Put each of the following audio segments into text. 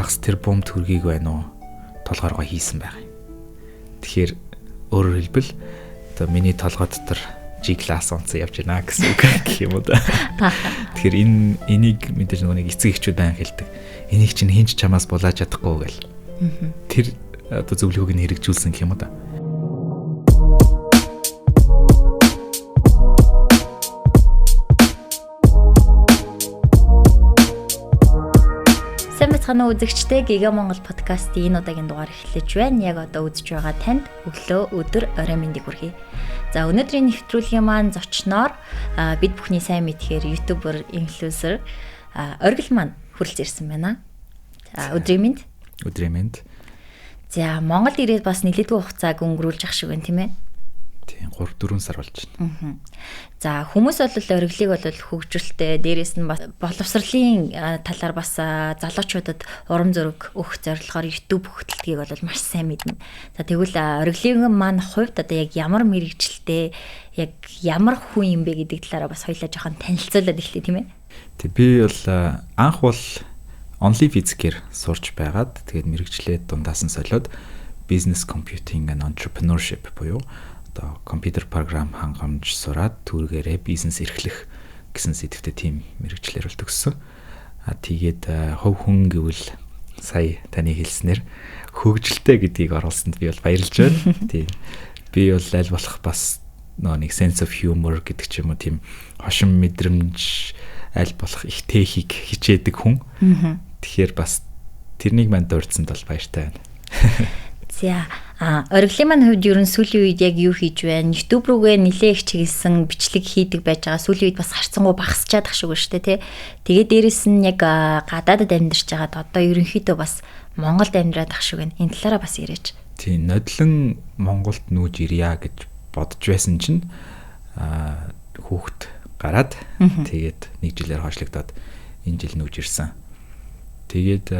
хагас тэрбум төгрөгийг байна уу толгооргоо хийсэн байгаа юм. Тэгэхээр өөрөөр хэлбэл одоо миний толгой дотор G class онцсон явж байна гэсэн үг гэх юм уу да. Тэгэхээр энийг мэдээж нөгөө нэг эцэг эхчүүд байн хэлдэг. Энийг чинь хинч чамаас булааж чадахгүй гэл. Тэр одоо зөвлөгөөг нь хэрэгжүүлсэн гэх юм уу да. Сайн байцгаана уу үзэгчдээ, Гига Монгол подкастын энэ удаагийн дугаар эхэлж байна. Яг одоо үзэж байгаа танд өглөө, өдөр, орой мэндийг хүргэе. За өнөөдрийн нэвтрүүлгийн маань зочноор бид бүхний сайн мэдхээр YouTuber, influencer Оргил маань хүрэлцэн ирсэн байна. За өдрийн мэнд. Өдрийн мэнд. За Монголд ирээд бас нэлээдгүй хугацааг өнгөрүүлж ах шиг байна тийм ээ. Тийм 3-4 сар болж байна. За хүмүүс бол оргилыг бол хөгжилтэй, дээрээс нь бас боловсролын талаар бас залуучуудад урам зориг өгөх зорилгоор YouTube хөтэлдгийг бол маш сайн мэднэ. За тэгвэл оргилын маань хувьд одоо яг ямар мэрэгчлээ, яг ямар хүн юм бэ гэдэг талаараа бас хоёлаа жоохон танилцуулаад эхлэе тийм ээ. Тэг би бол анх бол only physics-ээр сурч байгаад тэгээд мэрэгчлээ дундаас нь солиод business computing and entrepreneurship буюу одоо компьютер програм хангамж сураад түүгээрээ бизнес эрхлэх гэсэн сэдвтэй тийм мэрэгчлэр бол төгссөн. А тэгээд хувь хүн гэвэл сая таны хэлснээр хөгжилтэй гэдгийг оруулсанд би бол баярлж байна. Тийм. Би бол аль болох бас нөгөө нэг sense of humor гэдэг ч юм уу тийм хошин мэдрэмж аль болох их тээхийг хичээдэг хүн. Тэгэхээр бас тэрнийг мань дурдсанд бол баяртай байна. За оргилын маань хувьд ер нь сүүлийн үед яг юу хийж байна? YouTube рүүгээ нэлээ их чиглэсэн бичлэг хийдэг байж байгаа. Сүүлийн үед бас харцангуй багасчаад ах шиг байна шүү дээ, тий. Тэгээ дээрэс нь яг гадаадад амьдарч байгаад одоо ерөнхийдөө бас Монголд амьдраад ах шиг байна. Энэ талаараа бас яриач. Тийм, нодлон Монголд нүүж ирья гэж бодож байсан чинь хүүхэд гараад тэгээд нэг жилээр хойшлогдоод энэ жил нүүж ирсэн. Тэгээд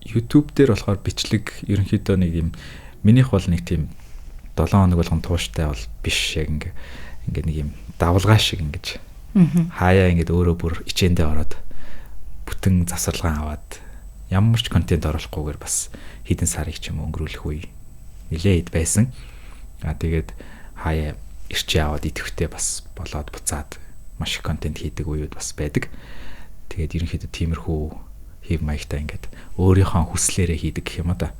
YouTube дээр болохоор бичлэг ерөнхийдөө нэг юм минийх бол нэг тийм 7 хоног болгон тууштай бол биш, яг ингээ нэг юм давлгаа шиг ингэж хаяа ингээд өөрөө бүр ичээндээ ороод бүтэн завсарлагаан аваад ямар ч контент оруулахгүйгээр бас хэдэн сарыг ч юм өнгөрүүлэх үе нэлээд хэд байсан. А тэгээд хаяа ирчээ аваад идэвхтэй бас болоод буцаад маш их контент хийдэг үеуд бас байдаг. Тэгээд ерөнхийдөө тиймэрхүү хэв маягтай ингээд өөрийнхөө хүслээрээ хийдэг гэх юм уу да.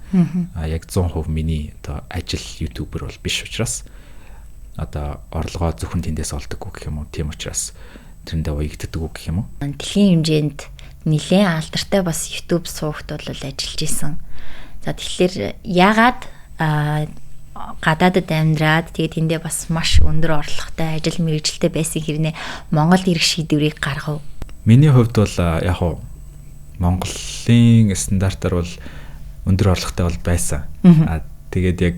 А яг 100% миний одоо ажил YouTuber бол биш учраас одоо орлогоо зөвхөн тэндээс олдоггүй гэх юм уу. Тийм учраас тэрэндээ уягддаггүй гэх юм уу. Дэлхийн хэмжээнд нэлээд алдартай бас YouTube суугт бол ажиллаж исэн. За тэгэхээр яагаад гадаадад амьдраад тэгээд тэндээ бас маш өндөр орлоготой ажил мэргэжилтэй байсан хэрнээ Монголд ирэх шийдвэрийг гаргав? Миний хувьд бол яг уу Монголын стандартаар бол өндөр орлоготой бол байсан. А тэгээд яг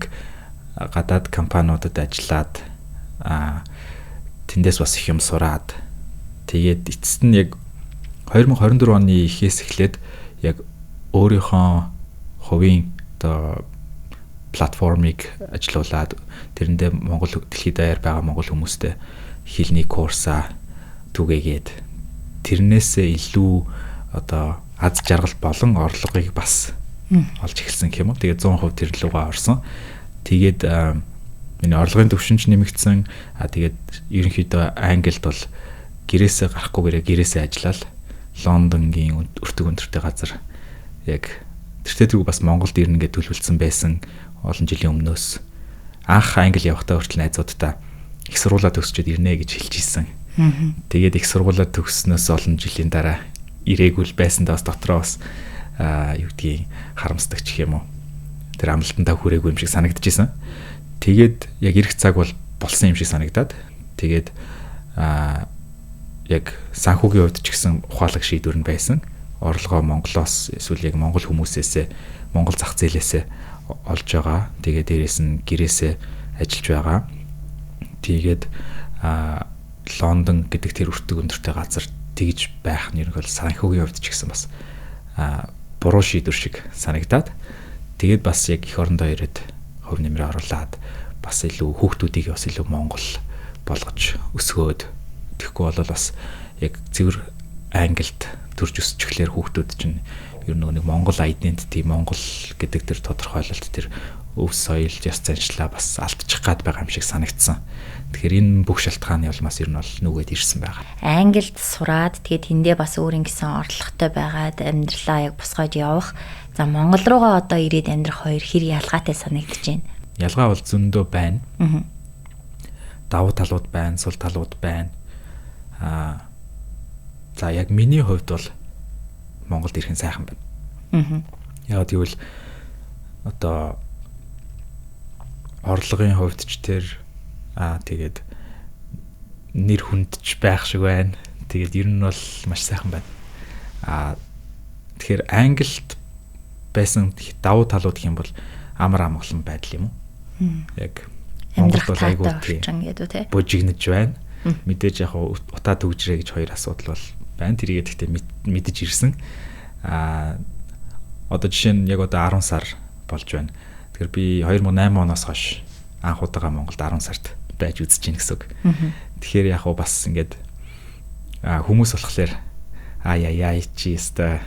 гадаад компаниудад ажиллаад тэндээс бас их юм сураад тэгээд эцэст нь яг 2024 оны ихээс эхлээд яг өөрийнхөө хувийн одоо платформыг ажилуулад тэрэндээ Монгол дэлхийд даяар байгаа монгол хүмүүстэй хэлний курсаа түгээгээд тэрнээсээ илүү одоо аз жаргал болон орлогыг бас олж эхэлсэн гэх юм уу. Тэгээд 100% тэр лугаа орсон. Тэгээд миний орлогын түвшин ч нэмэгдсэн. А тэгээд ерөнхийдөө Англид бол гэрээсээ гарахгүйгээр гэрээсээ ажиллаад Лондонгийн өртөг өндөртэй газар яг тэртээ тэргүй бас Монголд ирнэ гэж төлөвлөсөн байсан олон жилийн өмнөөс. Анх Англи явахдаа хүртэл найзуудтай их сургуулаа төгсчөөд ирнэ гэж хэлж ирсэн. Тэгээд их сургуулаа төгссөнөөс олон жилийн дараа ирээгүй л байсандаа бас дотроо бас юу гэдгийг харамсдаг ч юм уу. Тэр амлалтандаа хүрээгүй юм шиг санагдчихсэн. Тэгээд яг ирэх цаг бол болсон юм шиг санагдаад тэгээд яг санхүүгийн хувьд ч гэсэн ухаалаг шийдвэр нь байсан. Орлогоо Монголоос эсвэл яг монгол хүмүүсээсээ Монгол зах зээлээсээ олж байгаа. Тэгээд дээрээс нь гэрээсээ ажиллаж байгаа. Тэгээд Лондон гэдэг тэр өртөг өндөртэй газар тэгж байх нь ерөнхийдөө санхүүгийн хувьд ч гэсэн бас буруу шийдвэр шиг санагдаад тэгээд бас яг эх орондоо ирээд хувь нэмрээ оруулаад бас илүү хүүхдүүдийг бас илүү монгол болгож өсгөөд тэгэхгүй бол бас яг цэвэр Англид төрж өсчихлөөр хүүхдүүд чинь Ер нь нэг Монгол identity, Монгол гэдэг тэр тодорхойлолт, тэр өв соёл, ёс заншлаа бас алдчих гад байгаа юм шиг санагдсан. Тэгэхээр энэ бүх шалтгааны улмаас ер нь бол нүгэд ирсэн байгаа. Англид сураад тэгээд тэндээ бас өөр ингэсэн орлоготой байгаад амьдралаа яг босгож явах. За Монгол руугаа одоо ирээд амьдрах хоёр хэр ялгаатай санагдаж байна? Ялгаа бол зөндөө байна. Давуу талууд байна, сул талууд байна. За яг миний хувьд бол Монголд ирэх нь сайхан байна. Яг гэвэл одоо орлогын хувьд ч тэр тэгээд нэр хүндч байх шиг байна. Тэгээд ер нь бол маш сайхан байна. Тэгэхээр Англид байсан давуу талууд гэх юм бол амар амгалан байдал юм уу? Яг Монголд бол айгүй тийм бужигнаж байна. Мэдээж яг утаа төгжрээ гэж хоёр асуудал бол байна. Тэрийгээ гэхдээ мэдэж ирсэн. Одоо жишээ нь яг одоо 10 сар болж байна. Тэгэхээр би 2008 оноос хойш анх удаага Монголд 10 сард байж үзэж гин гэсэн үг. Тэгэхээр яг бас ингээд хүмүүс болохоор яа чи өстой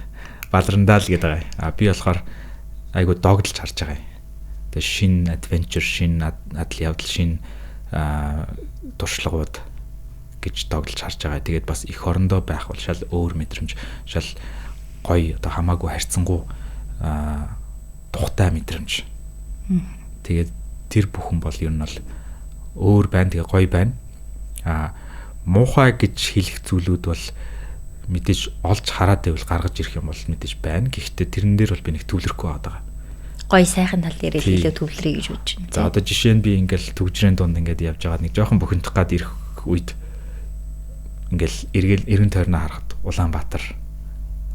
балрандаа л гэдэг байгаа. Би болохоор айгу догдолж харж байгаа юм. Тэгээ шинэ adventure, шинэ адал явдал, шинэ туршлагууд гэж догдолж харж байгаа. Тэгээд бас эх орондоо байх бол шал өөр мэдрэмж, шал гоё одоо хамаагүй харьцангуй тухтай мэдрэмж. Тэгээд тэр бүхэн бол ер нь бол өөр байна, тэгээ гоё байна. Муухай гэж хэлэх зүйлүүд бол мэдээж олж хараад байвал гаргаж ирэх юм бол мэдээж байна. Гэхдээ тэрэн дээр бол би нэг төвлөрөхгүй байгаа. Гоё сайхан тал дээр илүү төвлөрье гэж бодож байна. За одоо жишээ нь би ингээл төгжрийн дунд ингээд явж байгаа нэг жоохон бухимдах гад ирэх үед ингээл эргэл эргэн тойрноо харахад Улаанбаатар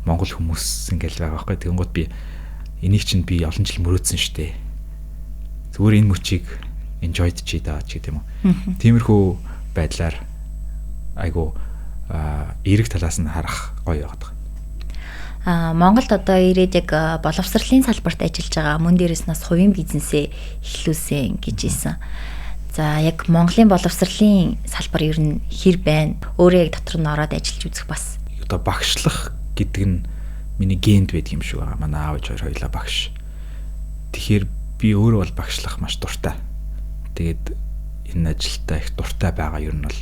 Монгол хүмүүс ингээл байгаа байхгүй. Тэгэнгүүт би энийг чинь би олон жил мөрөөдсөн штэ. Зүгээр энэ мөчийг enjoy чи даа ч гэдэг юм уу. Тиймэрхүү байдлаар айгу эерэг талаас нь харах гоё яваад байгаа. Монголд одоо ирээд яг боловсролын салбарт ажиллаж байгаа, мөн дээрээс нь бас хувийн бизнесээ эхлүүлсэн гэж хэлсэн. За яг Монголын боловсролын салбар ер нь хэр байна? Өөрөө яг дотор нь ороод ажиллаж үзэх бас. Одоо багшлах гэдэг нь миний генд байдаг юм шиг байгаа. Манай аав ээж хоёр хоёлаа багш. Тэгэхээр би өөрөө бол багшлах маш дуртай. Тэгээд энэ ажилдаа их дуртай байгаа ер нь бол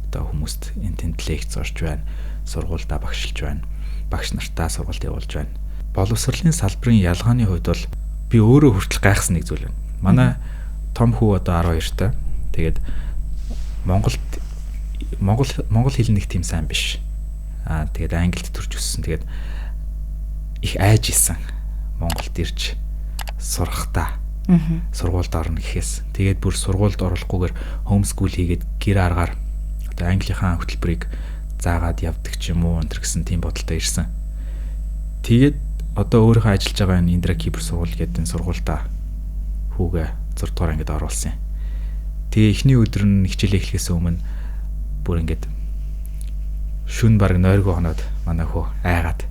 одоо хүмүүст энэ тэнд лекц орж байна, сургуульдаа багшилж байна, багш нартаа сургалт явуулж байна. Боловсролын салбарын ялгааны хувьд бол би өөрөө хүртэл гайхсан нэг зүйл байна. Манай том хүү одоо 12-тай. Тэгээд Монголд монгол хэл нэг тийм сайн биш. Тэгээд англид төрж өссөн. Тэгээд их айж исэн. Монголд ирж сурахтаа. Сургуульд орно гэхээс. Тэгээд бүр сургуульд оруулахгүйгээр homeschool хийгээд гэр аргаар одоо английнхаа хөтөлбөрийг заагаад явдаг ч юм уу энэ гэсэн тийм бодолтой ирсэн. Тэгээд одоо өөрийнхөө ажиллаж байгаа энэ Индра Кипр сургууль гэдэг энэ сургуультай хүүгээ 6 дугаар ангид оруулсан юм. Тэгээ эхний өдөр нь хичээлээ эхлэхээс өмнө бүр ингээд шүн баг нойргоо хоноод манай хүү айгаад.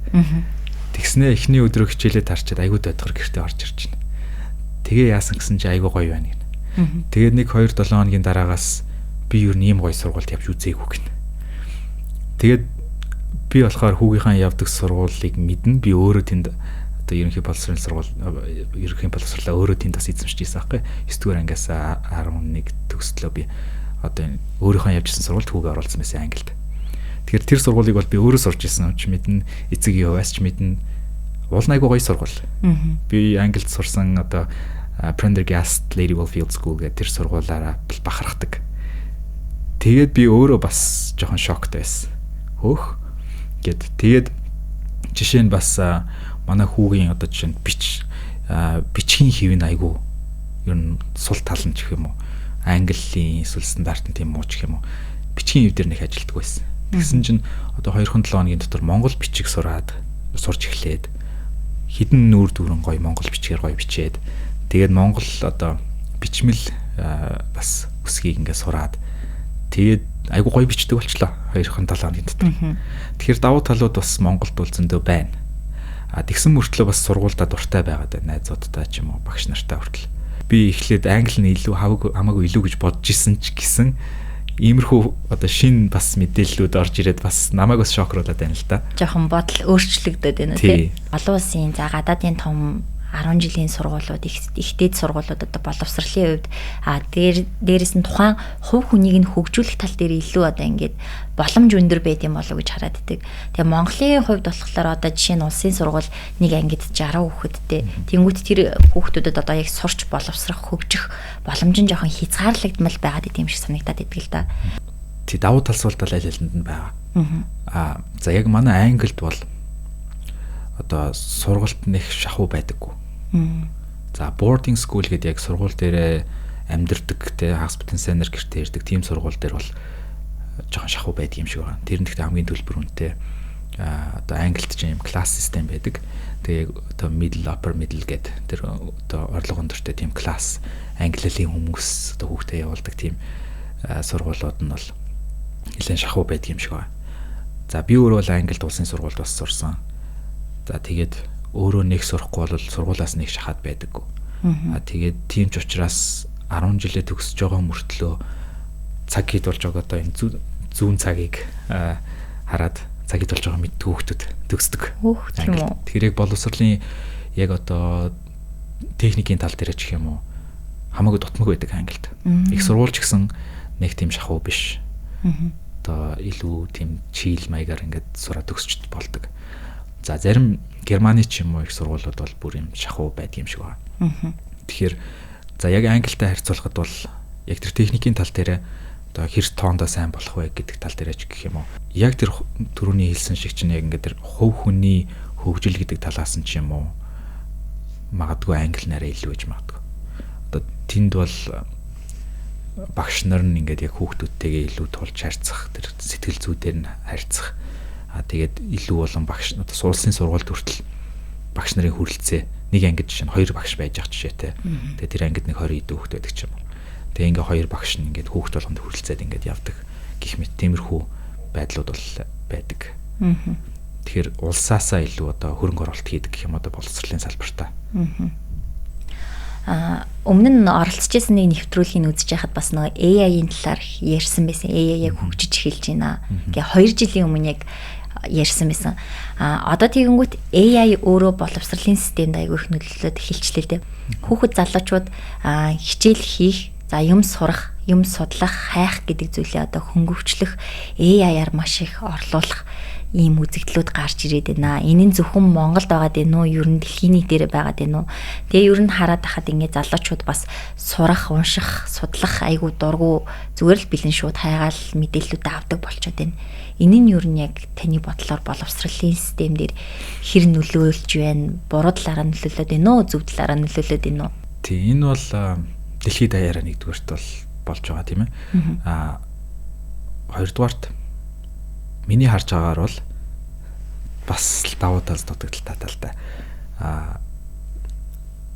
Тэгснээ эхний өдрөө хичээлээ тарчаад айгуу дойдохор гэртээ орж ирж байна. Тэгээ яасан гэсэн чи айгуу гоё байна гэнэ. Тэгээд 1 2 7 хоногийн дараагаас би юу нэм гоё сургуульд явж үзээгүй гэнэ. Тэгээд би болохоор хүүгийнхаа явдаг сургуулийг мэднэ. Би өөрөө тэнд одоо ерөнхий боловсролын сургууль, ерөнхий боловсрлоо өөрөө тэнд бас эзэмшиж байсан байхгүй. 9 дугаар ангиас 11 төгслөө би одоо өөрийнхөө явж исэн сургуульд хүүгээ оруулсан байсан англид. Тэгэхээр тэр сургуулийг бол би өөрөө сурч исэн ч мэднэ, эцэг яваас ч мэднэ. Уул айгуу гоё сургууль. Би англид сурсан одоо Prendergast Lady Wellfield School гэдэг тэр сургуулаараа бахархдаг. Тэгээд би өөрөө бас жоохон шоктой байсан. Хөөх гэд. Тэгээд жишээ нь бас манай хүүгийн одоо жишээ нь бичгийн хэв нь айгуу ер нь сул тал нь ч гэх юм уу. Английн эсвэл стандарт нь тийм муу ч гэх юм уу. Бичгийн хэв дээр нэг ажилтдаг байсан. Тэгсэн чинь одоо 2-7 хоногийн дотор монгол бичиг сурж эхлээд хідэн нүүр дүүрэн гоё монгол бичгээр гоё бичээд тэгээд монгол одоо бичмэл бас үсгийг ингээд сураад тэгээд айгуу гоё бичдэг болчлоо 2-7 хоногийн дотор. Тэгэхээр давуу талууд бас Монголд бол зөндөө байна. Тэгсэн мөртлөө бас сургуульдаа дуртай байгаад байна. Найзуудтай ч юм уу багш нартай хүртэл. Би эхлээд англи нь илүү хамаагүй илүү гэж бодож исэн ч гэсэн Иймэрхүү одоо шин бас мэдээллүүд орж ирээд бас намайг бас шокруулаад байна л да. Жохон бодол өөрчлөгдөд байна тий. Олон улсын за гадаадын том 10 жилийн сургуулиуд, их дээд сургуулиуд одоо боловсролын хувьд дээрээс нь тухайн хувь хүнийг нь хөгжүүлэх тал дээр илүү одоо ингээд боломж өндөр байд юм болов уу гэж хараад идэг. Тэгээ Монголын хувьд болохоор одоо жишээ нь улсын сургууль нэг ангид 60 хүүхэдтэй. Тэнгүүт тэр хүүхдүүдэд одоо яг сурч боловсрох, хөгжих боломж нь жоохон хязгаарлагдмал байгаад идэм шиг санагдаад идэг л да. Тий, давуу тал сул тал аль алинд нь байгаа. Аа за яг манай Англид бол одоо сургалт нэх шахуу байдаггүй. За boarding school гэдэг яг сургууль дээрээ амьдардаг те хагас бүтэн сайнаар гэртээ ирдэг тийм сургууль дээр бол жоохон шахуу байдаг юм шиг байна. Тэр нь гэхдээ хамгийн төлбөр үнэтэй. Одоо Англид ч юм класс систем байдаг. Тэгээ яг одоо middle, upper middle гэдэг тэр одоо орлого өндөртэй тийм класс ангиллын хүмүүс одоо хүүхдээ явуулдаг тийм сургуулиуд нь бол нэлээд шахуу байдаг юм шиг байна. За би өөрөө бол Англид улсын сургуульд бас сурсан. За тэгээд өөрөө нэг сурахгүй бол сургуулиас нэг шахаад байдаггүй. А тэгээд тийм ч учраас 10 жилээ төгсөж байгаа мөртлөө цаг хэд болж байгааг одоо энэ зүүн цагийг хараад цаг хэд болж байгаа мэддэг хүүхдүүд төгсдөг. Тийм үү. Тэгэхээр яг боловсролын яг одоо техникийн тал дээр ч гэх юм уу хамаагүй дутмаг байдаг Англид. Их сургууль ч гэсэн нэг тийм шахуу биш. Одоо илүү тийм чийл маягаар ингээд сураа төгсчд болдог. За зарим Германы ч юм уу их сургуулиуд бол бүр юм шахуу байдаг юм шиг байна. Тэгэхээр за яг Англитай харьцуулахад бол яг тэр техникийн тал дээр одоо хэр тоондоо сайн болох вэ гэдэг тал дээр ч гэх юм уу. Яг тэр түрүүний хэлсэн шиг чинь яг ингээд тэр хувь хүний хөгжил гэдэг талаас нь ч юм уу магадгүй англи нарай илүү гэж магадгүй. Одоо тэнд бол багш нар нь ингээд яг хүүхдүүдтэйгээ илүү тулж харьцах, тэр сэтгэл зүйдээр нь харьцах. А тэгээд илүү болон багш одоо улсын сургуульд хүртэл багш нарын хүрэлцээ нэг ангид жишээ нь 2 багш байж ах жишээтэй. Тэгээд тэр ангид нэг 20 хэдэн хүүхэд байдаг ч юм уу. Тэгээд ингээ 2 багш нь ингээд хүүхд болгонд хүрэлцээд ингээд явдаг гэх мэт тиймэрхүү байдлууд бол байдаг. Тэгэхээр улсаасаа илүү одоо хөрөнгө оруулалт хийдэг гэх юм одоо боловсролын салбартаа. Өмнө нь оролцож байсан нэг нэвтрүүлгийг үзэж байхад бас нөгөө AI-ийн талаар ярьсан байсан. AI яг хөгжиж эхэлж байна. Гэ 2 жилийн өмнө яг ярьсан байсан. Одоо тэгэнгүүт AI өөрөө боловсролын системд аягүй их нөлөөлөд эхэлчлээ дээ. Хүүхэд залуучууд хичээл хийх, за юм сурах, юм судлах, хайх гэдэг зүйлээ одоо хөнгөвчлөх AI-аар маш их орлуулах ийм үзэгдлүүд гарч ирээд байна. Энэ нь зөвхөн Монголд байгаад байна уу? Ер нь дэлхийн нийтээр байгаад байна уу? Тэгээ ер нь хараад тахад ингээ залуучууд бас сурах, унших, судлах айгүй дургу зүгээр л бэлэн шууд хайгаал мэдээллүүдээ авдаг болчиход байна. Энэ нь ер нь яг таны бодлоор боловсролын систем дээр хэр нөлөөлж байна? Буруу талаараа нөлөөлөд байна уу? Зөв талаараа нөлөөлөд байна уу? Тий, энэ бол дэлхийд даяараа нэгдүгээрт бол болж байгаа тийм ээ. Хоёрдугаарт миний харж байгаагаар бол бас давуу тал дутагдaltaй талтай.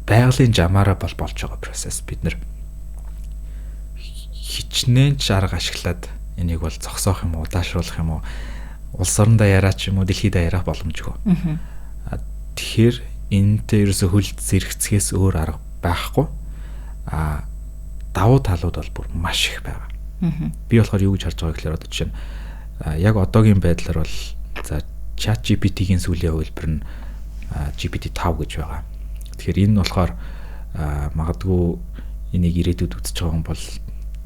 Байгалийн жамаараа бол болж байгаа процесс. Бид нэр хичнээн ч арга ашиглаад энийг бол зогсоох юм уу, удаашруулах юм уу, улс орондоо яриа ч юм уу, дэлхийд даяарах боломжгүй. Тэгэхээр энэтэй ерөөсө хөл зэрэгцгээс өөр арга байхгүй. Давуу талууд бол бүр маш их байгаа. Би болохоор юу гэж харж байгаа гэхээр одоо жишээ нь яг одоогийн байдлаар бол за ChatGPT-ийн сүүлийн хувилбар нь GPT-5 гэж байгаа. Тэгэхээр энэ нь болохоор магадгүй энийг ирээдүйд үзэж байгаа хүн бол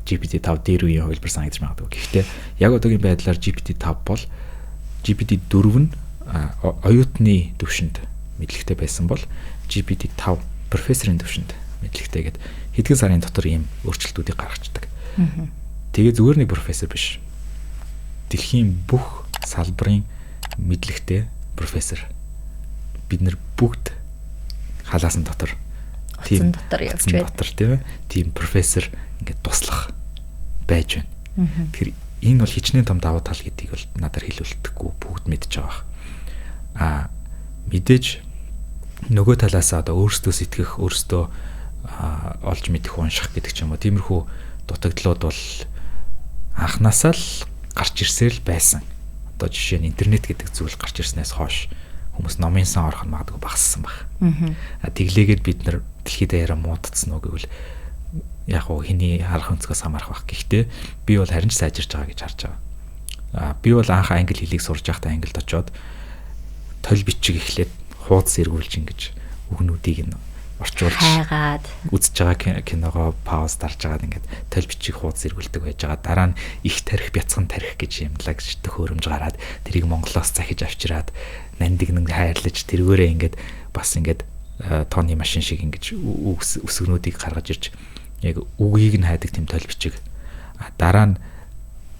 GPT-5 дээр үеийн хувилбар санагдаж магадгүй. Гэхдээ яг одоогийн байдлаар GPT-5 бол GPT-4 нь оюутны төвшөнд мэдлэгтэй байсан бол GPT-5 профессорын төвшөнд мэдлэгтэй гээд хэдхэн сарын дотор ийм өөрчлөлтүүдийг гаргацдаг. Тэгээ зүгээр нэг профессор биш. Дэлхийн бүх салбарын мэдлэгтэй профессор. Бид нар бүгд халаасан дотор тийм дотор явж байна. Дотор тийм ээ. Тийм профессор ингээд туслах байж байна. Тэгэхээр энэ бол хичнээн том давуу тал гэдгийг бол надаар хэлүүлдэхгүй бүгд мэдж байгаа бах. Мэдээж нөгөө талаасаа одоо өөрсдөө сэтгэх, өөрсдөө олж мэдэх, унших гэдэг ч юм уу. Тиймэрхүү дутагдлууд бол анханасаа л гарч ирсээр л байсан. Одоо жишээ нь интернет гэдэг зүйл гарч ирснээс хойш хүмүүс номын сан орох нь магадгүй багассан баг. Тэглээгээд бид нар дэлхийд даяараа муудцсан уу гэвэл Яг уу хэний харах өнцгөөс хамаарах байх. Гэхдээ би бол харин ч сайжирч байгаа гэж харж байгаа. Би бол анх англи хэлийг сурж байхдаа англид очоод толь бичиг эхлээд хуудас эргүүлж ингэж үгнүүдийг нь орчуулж хайгаад үзэж байгаа киногоо пауз дарж агаад ингээд толь бичиг хуудас эргүүлдэг байж байгаа. Дараа нь их тарих бяцхан тарих гэж юмлаг төхөөрөмж гараад тэрийг Монголоос захиж авчираад нандинг хайрлаж тэргээрээ ингээд бас ингээд тооны машин шиг ингэж үсгнүүдийг гаргаж ирж яг үгийг нь хайдаг тийм толь бичиг. Дараа нь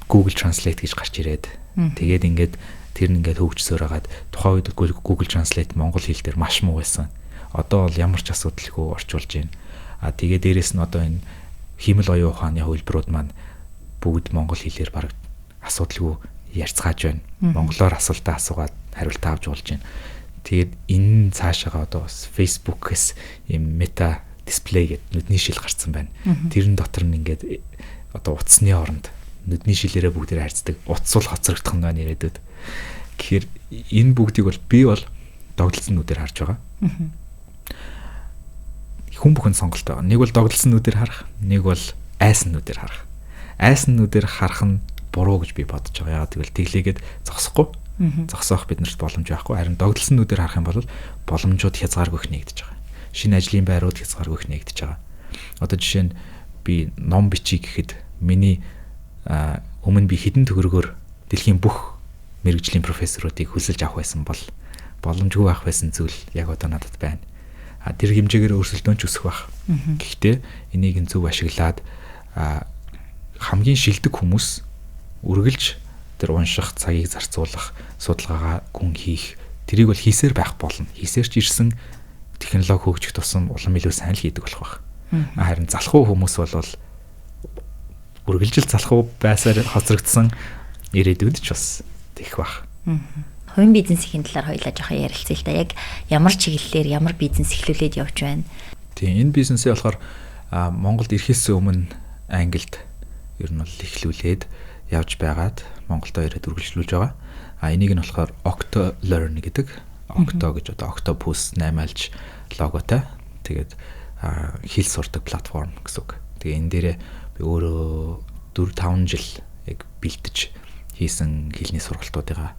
Google Translate гэж гарч ирээд тэгээд ингээд тэр нь ингээд хөгжсөөр хагаад тухайн үед Google Translate монгол хэл дээр маш муу байсан. Одоо бол ямар ч асуудалгүй орчуулж байна. А тэгээ дээрэс нь одоо энэ хиймэл оюун ухааны хувилбарууд маань бүгд монгол хэлээр бараг асуудалгүй ярьцгааж байна. Монголоор асуултаа асуугаад хариултаа авч болж байна. Тэгээд энэ цаашаага одоо бас Facebook-ээс ийм Meta display гэдэг нүдний шил гарцсан байна. Тэрэн дотор нь ингээд одоо утасны оронд нүдний шилээрээ бүгдээр харьцдаг. Утас бол хоцрогдох нь байна ирээдүйд. Тэгэхээр энэ бүгдийг бол би бол догдолсон нүдээр харж байгаа. Хүн бүхэн сонголт байгаа. Нэг бол догдолсон нүдээр харах, нэг бол айсан нүдээр харах. Айсан нүдээр харах нь буруу гэж би бодож байгаа. Яагаад гэвэл тэглээгээд зогсохгүй. Зогсоох биднэрт боломж байхгүй. Харин догдолсон нүдээр харах юм бол боломжууд хязгааргүй их нэгдэж байгаа. Шинэ ажлын байрууд хязгааргүй их нэгдэж байгаа. Одоо жишээ нь би ном бичиж гэхэд миний өмнө би хэдэн төгрөгөөр дэлхийн бүх мэргэжлийн профессоруудыг хөлсөлж авах байсан бол боломжгүй байх байсан зүйл яг одоо надад байна. А тэр хэмжээгээр өрсөлдөөн ч өсөх байх. Гэхдээ энийг нь зөв ашиглаад хамгийн шилдэг хүмүүс үргэлж тэр унших, цагийг зарцуулах, судалгаагаа гүн хийх тэрийг бол хийсээр байх болно. Хийсээр ч ирсэн технологи хөгжих тусам улам илүү сайн л хийдэг болох байх. Харин залхуу хүмүүс бол үргэлжил залхуу байсаар хоцрогдсон ирээдүйд ч бас тех байх. Хувийн бизнесийн талаар хоёлаа жоохон ярилцъя л да. Яг ямар чиглэлээр ямар бизнес эхлүүлээд явж байна? Тийм, энэ бизнесээ болохоор Монголд ирэхээс өмнө Англид ер нь бол эхлүүлээд явж байгаад Монголдо ирээд үргэлжлүүлж байгаа. А энийг нь болохоор Octo Learn гэдэг. Octo гэж одоо octopus 8 альж логотой. Тэгээд хэл сурдаг платформ гэсэн үг. Тэгээ энэ дээрээ би өөрөө 4-5 жил яг бэлтэж хийсэн хэлний сургалтуудыгаа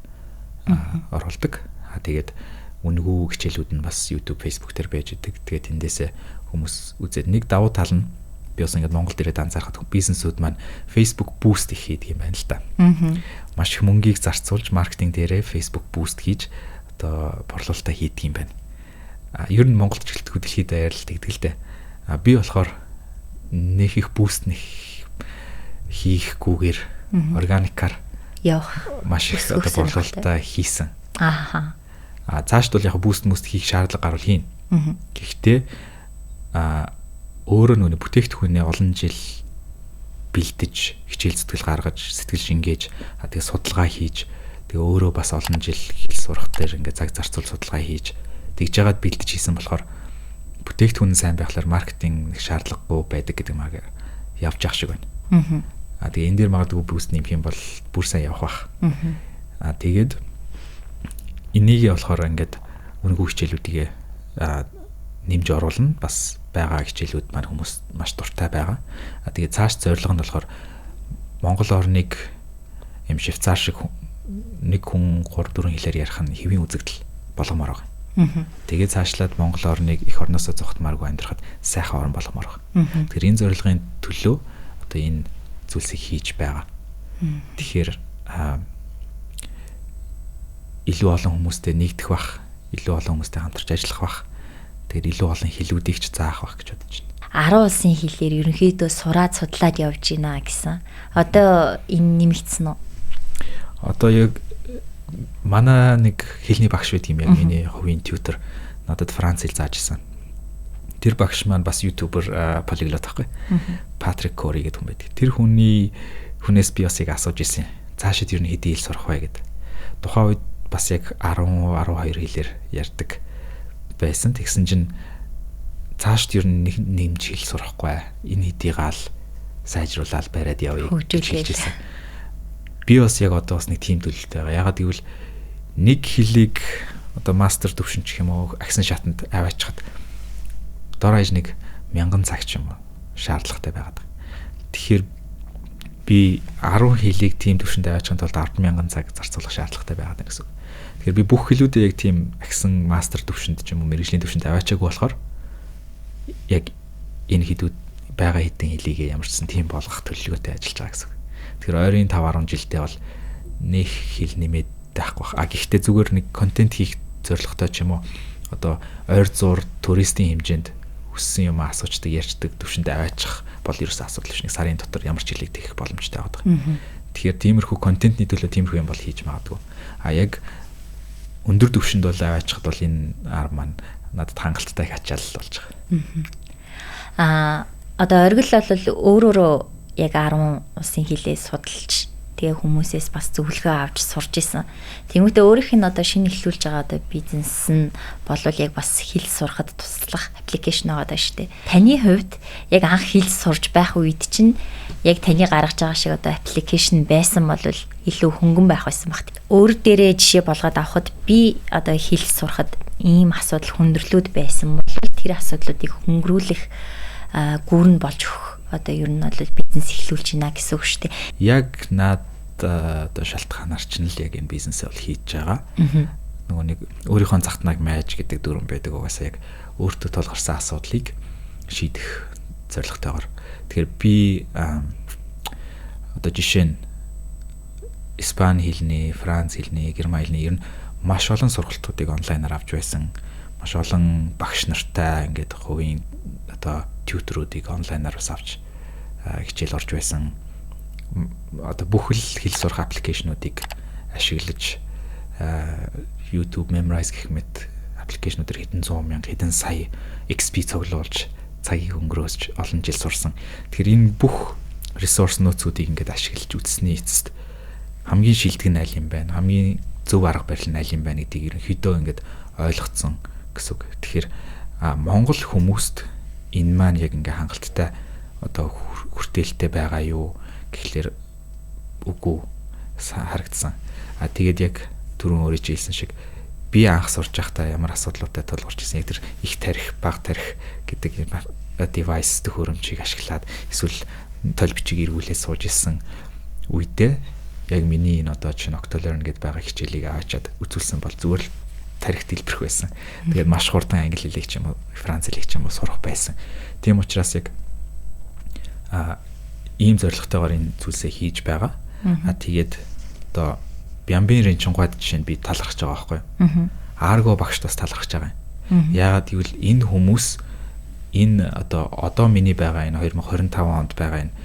оруулдаг. А тэгээд үнэгүй хичээлүүд нь бас YouTube, Facebook дээр байж идэг. Тэгээд тэндээсээ хүмүүс үзээд нэг давуу тал нь би бас ингээд Монголд ирээд анзаархад бизнесүүд маань Facebook boost их хийдэг юм байна л да. Маш их мөнгийг зарцуулж маркетинг дээрээ Facebook boost хийж одоо борлуулалтаа хийдэг юм байна. А ер нь Монголд ч гэлтгүй дэлхийд даяар л тэгдэг л дээ. А би болохоор нэх их boost нэх хийхгүйгээр органикаар явах маш их одоо борлуулалтаа хийсэн. Ааха. А цаашд бол яг boost мөст хийх шаардлага гарвал хийнэ. Гэхдээ өөрөө нүг бүтээгдэхүүнээ олон жил бэлдэж, хичээл зүтгэл гаргаж, сэтгэл шингээж, тэгээ судалгаа хийж, тэгээ өөрөө бас олон жил хэл сурах дээр ингээ цаг зарцуул судалгаа хийж, тэгж жагаад бэлдэж хийсэн болохоор бүтээгдэхүүн нь сайн байхлаар маркетинг нэг шаардлагагүй байдаг гэдэг маягаар явж явах шиг байна. А тэгээ энэ дээр магадгүй boost нэмэх юм бол бүр сайн явах бах. А тэгээд энийг болохоор ингээд үнэгүй хичээлүүдийг нэмж оруулна. Бас байгаа хичээлүүд маань хүмүүс маш дуртай байгаа. А тэгээ цааш зорилго нь болохоор Монгол орныг юм Швейцар шиг нэг хүн 3-4 хэлээр ярих нь хэвийн үзэгдэл болгомоор байгаа. Тэгээ цаашлаад Монгол орныг эх орноосоо зугтмааргүй амьдрахад сайхан орн болгомоор байгаа. Тэгэхээр энэ зорилгын төлөө одоо энэ зүйлсийг хийж байгаа. Тэгэхээр илүү олон хүмүүстэй нэгдэх бах, илүү олон хүмүүстэй хамтарч ажиллах бах. Тэгэхээр илүү олон хэлүүдийг ч заах бах гэж бодож байна. 10 улсын хэлээр ерөнхийдөө сураад судлаад явж байна гэсэн. Одоо энэ нэмэгдсэн үү? Одоо яг манай нэг хэлний багш байдаг юм яг миний хувийн тьютор надад франц хэл зааж исэн. Тэр багш маань бас ютубер полиглот байхгүй. Патрик Кори гэдэг хүн байдаг. Тэр хүнээс би бас яг асууж исэн. Цаашид ер нь хэдий хэл сурах вэ гэд. Тухайн үед бас яг 10 12 хэлээр ярьдаг байсан. Тэгсэн чинь цаашд ер нь нэмж хэл сурахгүй. Энэ хэдийгаа л сайжруулаад бариад явъя гэж хэлж ирсэн. Би бас яг одоо бас нэг тийм төлөвлөлттэй байгаа. Ягаад гэвэл нэг хэлийг одоо мастер төвшин ч юм уу агсан шатанд аваачихад дор хаяж нэг 1000 цаг ч юм уу шаардлагатай байгаад байгаа. Тэгэхээр би 10 хэлийг тийм түвшинд аваачихын тулд 10,000 цаг зарцуулах шаардлагатай байгаад байна гэсэн үг. Тэгэхээр би бүх хэлүүдээ яг тийм агсан мастер түвшинд ч юм уу мэргэжлийн түвшинд аваачаагүй болохоор яг энэ хэлүүд байгаа хэдэн хэлийг ямар ч сан тийм болгох төлөвлөгөөтэй ажиллаж байгаа гэсэн үг. Тэгэхээр ойрын 5 10 жилдээ бол нэг хэл нэмээд байхгүй бах. А гэхдээ зүгээр нэг контент хийх зорилготой ч юм уу одоо ойр зуур туристийн хэмжээнд хүссэн юм асуучдаг, ярьцдаг төвшөнд аваачих бол ерөөсөө асуудал биш. Нэг сарын дотор ямар ч хэлийг тэгэх боломжтой байгаа. Тэгэхээр тиймэрхүү контентны төлөө тиймэрхүү юм бол хийж магадгүй. А яг өндөр түвшинд бол аваачихад бол энэ арга маань надад хангалттай их ачаал болж байгаа. Аа одоо оргил бол өөрөөрөө яг 10 улсын хэлээ судалж тэгээ хүмүүсээс бас зөвлөгөө авч сурж исэн. Тэнгүүтээ өөрийнх нь одоо шинэ эхлүүлж байгаа одоо бизнес нь болвол яг бас хэл сурахад туслах аппликейшн байгаа даа шүү дээ. Таны хувьд яг анх хэл сурж байх үед чинь яг таны гаргаж байгаа шиг одоо аппликейшн байсан бол илүү хөнгөн байх байсан баг. Өөр дээрээ жишээ болгоод авахад би одоо хэл сурахад ийм асуудал хүндрэлүүд байсан бол тэр асуудлуудыг хөнгөрүүлэх гүрэн болж өгөх одоо ер нь бол бизнес эхлүүлж байна гэсэн үг шүү дээ. Яг над одоо шалтгаанаар чинь л яг энэ бизнесээ бол хийж байгаа. Нөгөө нэг өөрийнхөө захтнаг майж гэдэг дүрм байдаг угаасаа яг өөртөө тулгарсан асуудлыг шийдэх зорилготойгоор. Тэгэхээр би одоо жишээ нь Испани хэлний, Франц хэлний, Герман хэлний ер нь маш олон сургалтуудыг онлайнаар авч байсан. Маш олон багш нартай ингээд хувийн одоо тьюторуудыг онлайнаар бас авч хичээл орж байсан. Одоо бүх л хэл сурах аппликейшнуудыг ашиглаж YouTube Memrise гэх мэт аппликейшнуудаар хэдэн зуун мянга, хэдэн сая XP цуглуулж цагийг өнгөрөөсч олон жил сурсан. Тэгэхээр энэ бүх ресурс нөөцүүдийг ингээд ашиглаж үзсний эцэст хамгийн шилдэг нь аль юм байна, хамгийн зөв арга барил нь аль юм байна гэдгийг ерөнхийдөө ингээд ойлгоцсон гэсэн үг. Тэгэхээр Монгол хүмүүст энэ маань яг ингээ хангалттай одоо хүртээлтэй байгаа юу гэхлээр үгүй харагдсан. А тэгээд яг түрүүн өөрөө хэлсэн шиг би анх сурж байхдаа ямар асуудлуудтай тулгарч ирсэн. Яг тэр их тарих, бага тарих гэдэг девайс төхөөрөмжийг ашиглаад эсвэл тол бичиг эргүүлээд сууж исэн үедээ яг миний энэ одоо чинь Octolearn гэдээ байгаа хичээлийг аваачаад үзүүлсэн бол зүгээр л тарих дэлбэрэх байсан. Тэгээд маш хурдан англи хэлийг ч юм уу, франц хэлийг ч юм уу сурах байсан. Тийм учраас яг ийм зорилготойгоор энэ зүйлсээ хийж байгаа. А тэгээд одоо Бямбын Ринчингуайд жишээ нь би талархаж байгаа байхгүй юу? Арго багшд бас талархаж байгаа юм. Яагаад гэвэл энэ хүмүүс энэ одоо миний байгаа энэ 2025 онд байгаа энэ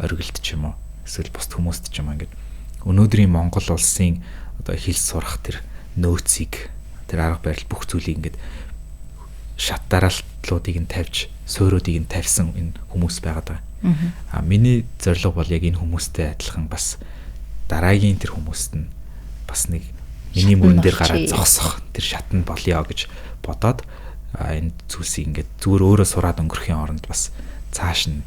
оргилд ч юм уу эсвэл бусд хүмүүст ч юм уу ингээд өнөөдрийн Монгол улсын одоо хэл сурах тэр нөөцийг тэр арга барил бүх зүйлийг ингээд шат дараалтлуудыг нь тавьж, суурьуудыг нь тавьсан энэ хүмүүс байгаад байгаа. А миний зорилго бол яг энэ хүмүүстэй адилхан бас дараагийн тэр хүмүүст нь бас нэг миний мөрөн дээр гараад зогсох тэр шатнд болёо гэж бодоод энэ зүйлсийг ингээд зүгээр өөрөө сураад өнгөрөхийн оронд бас цааш нь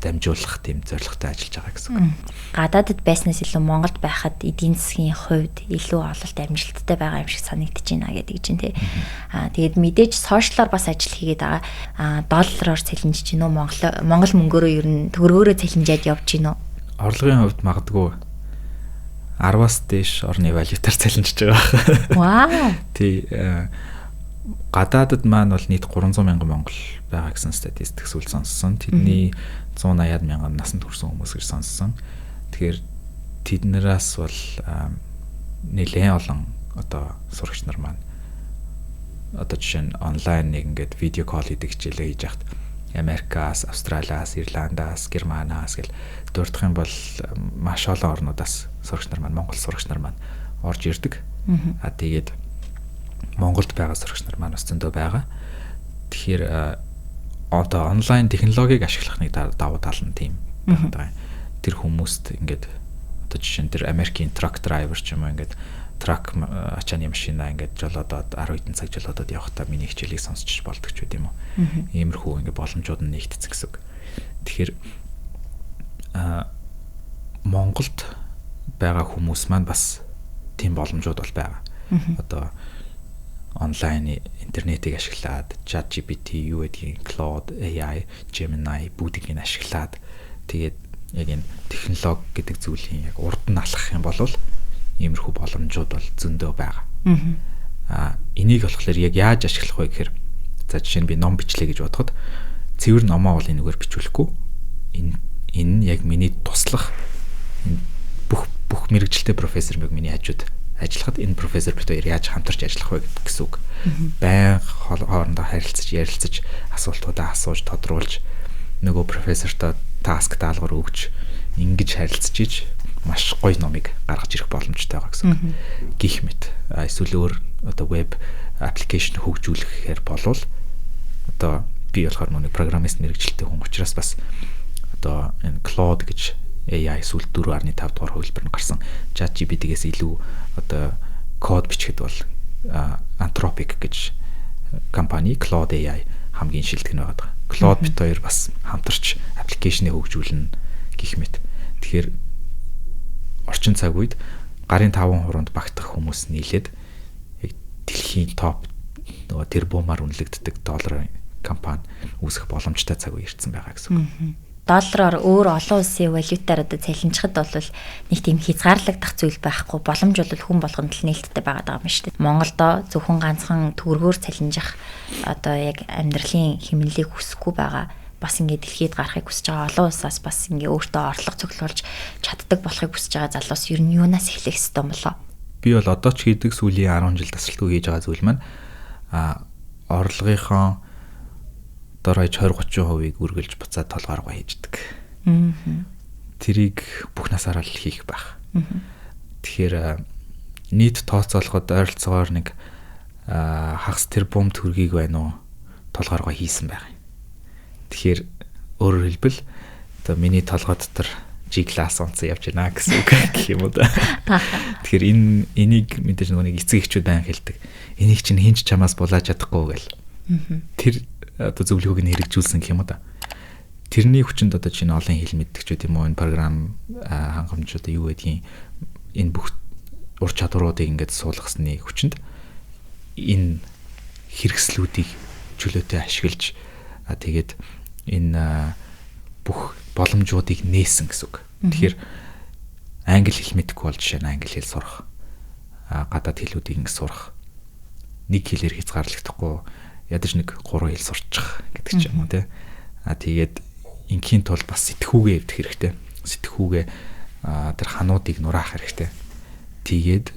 дамжуулах тийм зорилготой ажиллаж байгаа гэсэн үг. Гадаадд байснаас илүү Монголд байхад эдийн засгийн хувьд илүү ололт амжилттай байгаа юм шиг санагдаж байна гэдэг чинь тий. Аа тэгээд мэдээж сошиалор бас ажил хийгээд байгаа. Аа доллараар цалинжиж гинөө, Монгол мөнгөөрөө ер нь төгрөгөөрөө цалинжаад явж гинөө. Орлогын хувьд магадгүй 10-аас дээш орны валютаар цалинжиж байгаа. Вау. Тий. Гадаадд маань бол нийт 300 мянган монгол байгаа гэсэн статистик сүүл сонссон. Тэдний 180-аад мянган насанд хүрсэн хүмүүс гэж сонссон. Тэгэхээр тэднээс бол нэлээд олон одоо сурагч нар маань одоо жишээ нь онлайн нэг ингээд видео кол хийдэг хичээлээ хийж яхад Америкаас, Австралиас, Ирландаас, Германаас гэл дурдах юм бол маш олон орнуудаас сурагч нар маань, Монгол сурагч нар маань орж ирдэг. А тэгээд Монголд байгаа сурагч нар маань бас зөндөө байгаа. Тэгэхээр одоо онлайн технологиг ашиглах нэг давуу тал нь тийм байгаа. Тэр хүмүүст ингээд одоо жишээ нь тэр Америкийн truck driver ч юм уу ингээд truck ачааны машина ингээд жолоодоод 10 хэдэн цаг жолоодоод явахдаа миний хичээлийг сонсч болдог ч байд юм уу. Иймэрхүү ингээд боломжууд нь нэгтцсэн гэсэн үг. Тэгэхээр Монголд байгаа хүмүүс маань бас тийм боломжууд бол байгаа. Одоо Онлайн интернетийг ашиглаад ChatGPT юу гэдгийг, Claude AI, Gemini бүгдийг нь ашиглаад, тэгээд яг энэ технологи гэдэг зүйлийн яг урд нь алхах юм бол иймэрхүү боломжууд бол зөндөө байгаа. Энийг болохоор яг яаж ашиглах вэ гэхээр, за, жишээ нь би ном бичлээ гэж бодоход цэвэр номоо бол энэгээр бичүүлэхгүй. Энэ нь яг миний туслах энэ бүх мэргэжилтэй профессор мэг миний хажууд ажиллахад энэ профессор бид хоёр яаж хамтарч ажиллах вэ гэсэн үг. Байнга хоорондоо харилцаж, ярилцаж, асуултуудаа асууж, тодруулж, нөгөө профессортой task, даалгавар өгч, ингэж харилцаж иж маш гоё номыг гаргаж ирэх боломжтой байгаа гэсэн үг. Гэх мэт. Эсвэл өөр одоо веб application хөгжүүлэхээр болвол одоо би болохоор нэг программист мэргэжилтэй хүн учраас бас одоо энэ Claude гэж AI сүүлд 4.5 дугаар хувилбар нь гарсан ChatGPT-гээс илүү одоо код бичихэд бол Anthropic гэж компани Claude AI хамгийн шилдэг нь байгаа. Claude бид хоёр бас хамтарч application-ыг хөгжүүлнэ гэх мэт. Тэгэхээр орчин цаг үед гарын 5 хуруунд багтах хүмүүс нийлээд яг дэлхийн топ нөгөө тэрбумаар үнэлэгддэг долларын компани үүсгэх боломжтой цаг үе ирсэн байгаа гэсэн үг. Доллараар өөр олон улсын валютаар одоо цалинжихад бол нэг тийм хязгаарлагдах зүйл байхгүй, боломж бол хүн болгонд л нээлттэй байгаа юм шүү дээ. Монголдо зөвхөн ганцхан төгрөгөөр цалинжих одоо яг амьдралын хэмнэлийг хүсэхгүй байгаа, бас ингээд дэлхийд гарахыг хүсэж байгаа, олон улсаас бас ингээ өөртөө орлого цуглуулж чаддаг болохыг хүсэж байгаа залуус ер нь юунаас эхлэх ёстой юм болоо? Би бол одоо ч хийдэг, сүүлийн 10 жил тасралтгүй хийж байгаа зүйл маань орлогынхоо дор хаяж 20 30%-ийг үргэлж буцаад толгооргоо хийждэг. Тэрийг бүх насаараа л хийх байх. Тэгэхээр нийт тооцоолоход ойролцоогоор нэг хагас тэрбум төгрөгийг байна уу, толгооргоо хийсэн байх. Тэгэхээр өөрөөр хэлбэл одоо миний толгой дотор G class онцсон явж байна гэсэн үг гэх юм уу да. Тэгэхээр энийг мэдээж нөгөө нэг эцэг эхчүүд байн хэлдэг. Энийг чинь хэн ч чамаас булааж чадахгүй гэл. Тэр одоо зөвлөгөөг нь хэрэгжүүлсэн гэх юм уу да. Тэрний хүчинд одоо чинь олон хэл мэддэг ч гэдэм үү, энэ програм хангамж, одоо юу гэдгийг, энэ бүх ур чадваруудыг ингээд суулгасны хүчинд энэ хэрэгслүүдийг чөлөөтэй ашиглаж, тэгээд энэ бүх боломжуудыг нээсэн гэсэн үг. Тэгэхээр англи хэл мэдэхгүй бол жишээ нь англи хэл сурах, гадаад хэлүүдийг ингэ сурах, нэг хэлээр хязгаарлагдахгүй, ядаж нэг гурван хэл сурчих гэдэг ч юм уу, тий. Тэгээд ингийн тулд бас сэтгхүүгээ эвдэх хэрэгтэй. Сэтгхүүгээ тэр хануудыг нураах хэрэгтэй. Тэгээд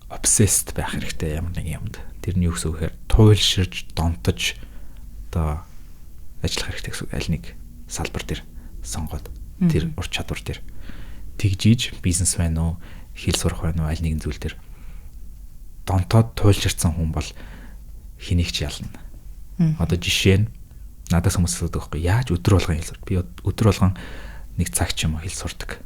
obsessed байх хэрэгтэй ямар нэг юмд. Тэрний юу гэсэн үг гэхээр туйлширж, донтож одоо ажиллах хэрэгтэй гэсэн үг. Аль нэг салбар дээр сонгоод тэр ур чадвар дээр тэгжиж, бизнес байна уу, хэл сурах байна уу, аль нэгэн зүйл дээр донтоод туйлширсан хүн бол хэнийг ч ялна. Одоо жишээ нь надаас хүмүүс асуудаг байхгүй, яаж өдөр болгон хэл сур. Би өдөр болгон нэг цаг ч юм уу хэл сурдаг.